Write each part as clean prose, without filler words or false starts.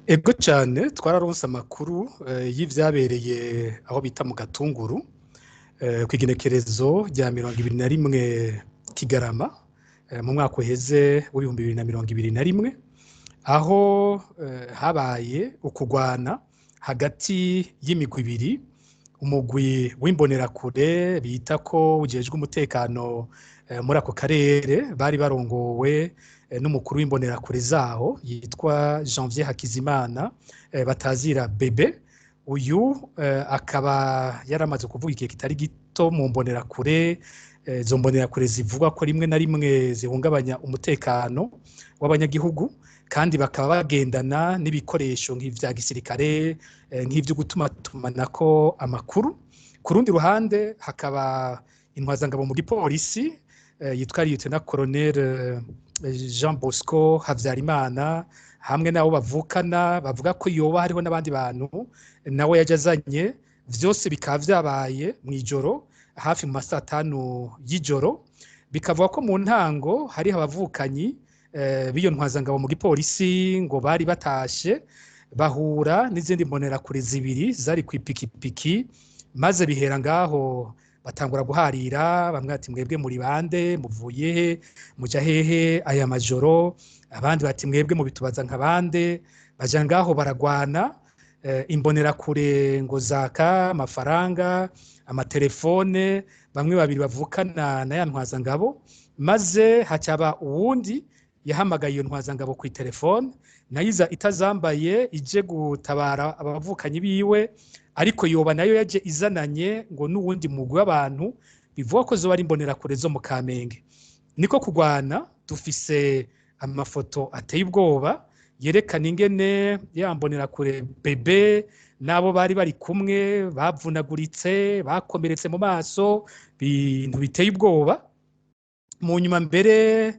Ego cyane, twararonse amakuru y'ivyabereye aho bita mu Gatunguru kw'igenekerezo rya 21 Kigarama mu mwaka uheze w'2021, aho habaye ukugwana hagati y'imigwi ibiri: umugwi w'imbonerakure bita ko ujejwe umutekano muri ako karere, bari barongowe n'umukuru w'imbonerakure zaho yitwa Janvier Hakizimana batazira Bebe. Uyu akaba yaramaze kuvuga igihe kitari gito mu mbonerakure. Izo mbonerakure zivugwa ko rimwe na rimwe zihungabanya umutekano w'abanyagihugu, kandi bakaba bagendana n'ibikoresho nk'ivya gisirikare, nk'ivyo gutumatumanako amakuru. Ku rundi ruhande hakaba intwazangabo mu gipolisi yitwa Lieutenant Colonel Jean Bosco Havyarimana hamwe n'abo bavukana, bavuga ko yoba hariho n'abandi bantu nawe yaje azanye. Vyose bikaba vyabaye mw'ijoro, hafi mu masaa 5 y'ijoro. Bikavuga ko mu ntango hariho abavukanyi b'iyo ntwazangabo mu gipolisi ngo bari batashe, bahura n'izindi mbonerakure zibiri zari kw'ipikipiki, maze bihera ngaho batangura guharira. Bamwe bati: "Mwebwe muri bande? Muvuye he? Muja hehe aya majoro?" Abandi bati: "Mwebwe mubitubaza nka bande?" Baja ngaho baragwana. Imbonerakure ngo zaka amafaranga, amatelefone, bamwe babiri bavukana na ya ntwazangabo, maze hacaba uwundi yahamagaye iyo ntwazangabo ku telefone, nayo iza itazambaye ije gutabara abavukanyi biwe, ariko yoba nayo yaje izananye ngo n'uwundi mugwi w'abantu bivuga ko zoba ari imbonerakure zo mu Kamenge. Niko kugwana. Dufise amafoto ateye ubwoba yerekana ingene ya mbonerakure Bebe n'abo bari bari kumwe bavunaguritse, bakomeretse mu maso, ibintu biteye ubwoba. Mu nyuma mbere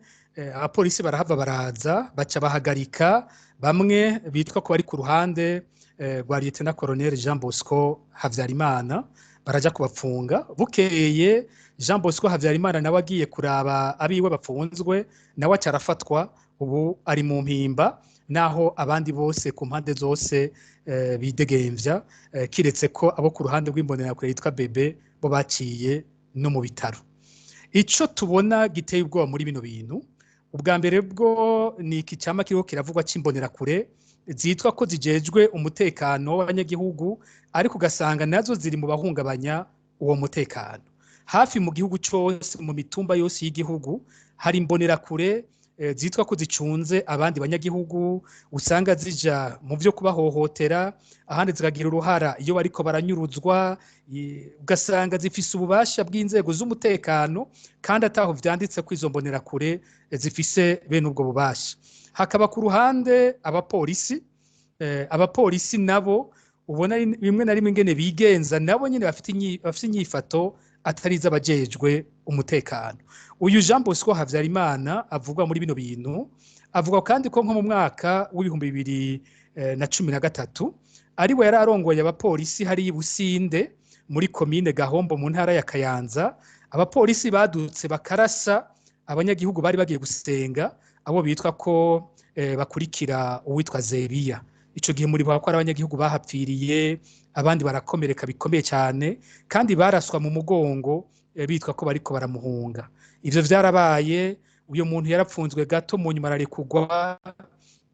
abapolisi barahava baraza, baca bahagarika bamwe bitwa ko bari ku ruhande rwa Lieutenant Colonel Jean Bosco Havyarimana, baraja kubapfunga. Bukeye Jean Bosco Havyarimana nawe agiye kuraba abiwe bapfunzwe, nawe aca arafatwa, ubu ari mu Mpimba, naho abandi bose ku mpande zose bidegemvya, kiretse ko abo ku ruhande rw'imbonerakure yitwa Bebe bo baciye no mu bitaro. Ico tubona giteye ubwoba muri bino bintu, ubwa mbere bwo ni iki cama kiriko kiravugwa c'imbonerakure zitwa ko zijejwe umutekano w'abanyagihugu, ariko ugasanga nazo ziri mu bahungabanya uwo mutekano. Hafi mu gihugu cose, mu mitumba yose y'igihugu, hari imbonerakure zitwa ko zicunze abandi banyagihugu, usanga zija mu vyo kubahohotera, ahandi zikagira uruhara iyo bariko baranyuruzwa, ugasanga zifise ububasha bw'inzego z'umutekano kandi ataho vyanditse ko izo mbonerakure zifise bene ubwo bubasha. Hakaba ku ruhande abapolisi. Abapolisi nabo ubona rimwe na rimwe ingene bigenza, nabo nyene bafite inyifato atari iz'abajejwe umutekano. Uyu Jean Bosco Havyarimana avugwa muri bino bintu, avuga kandi ko nko mu mwaka w'2013 ariwe yari arongoye abapolisi hari i Businde muri komine Gahombo mu ntara ya Kayanza, abapolisi badutse bakarasa abanyagihugu bari bagiye gusenga, abo bitwa ko bakurikira uwitwa Zebiya. Ico gihe muri ko ari abanyagihugu bahapfiriye, abandi barakomereka bikomeye cyane, kandi baraswa mu mugongo bitwa ko bariko baramuhunga. Ivyo vyarabaye. Uyo muntu yarapfunzwe gato, mu nyuma ararekugwa,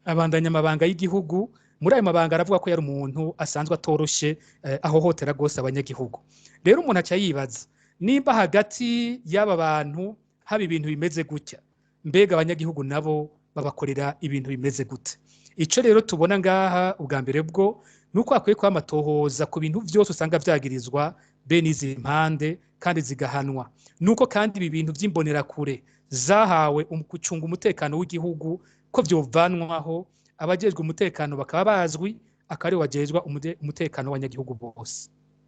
abandanya amabanga y'igihugu. Muri ayo mabanga aravuga ko yari umuntu asanzwe atoroshe, ahohotera rwose abanyagihugu. Rero umuntu aca yibaza nimba hagati y'aba bantu haba ibintu bimeze gutya, mbega abanyagihugu nabo babakorera ibintu bimeze gute? Ico rero tubona ngaha, ubwa mbere bwo nuko hakwiye kuba amatohoza ku bintu vyose usanga vyagirizwa bene izi mpande, kandi zigahanwa. Nuko kandi ibi bintu vy'imbonerakure zahawe gucunga umutekano w'igihugu ko vyovanwaho, abajejwe umutekano bakaba bazwi, akaba aribo bajejwe umutekano w'abanyagihugu bose.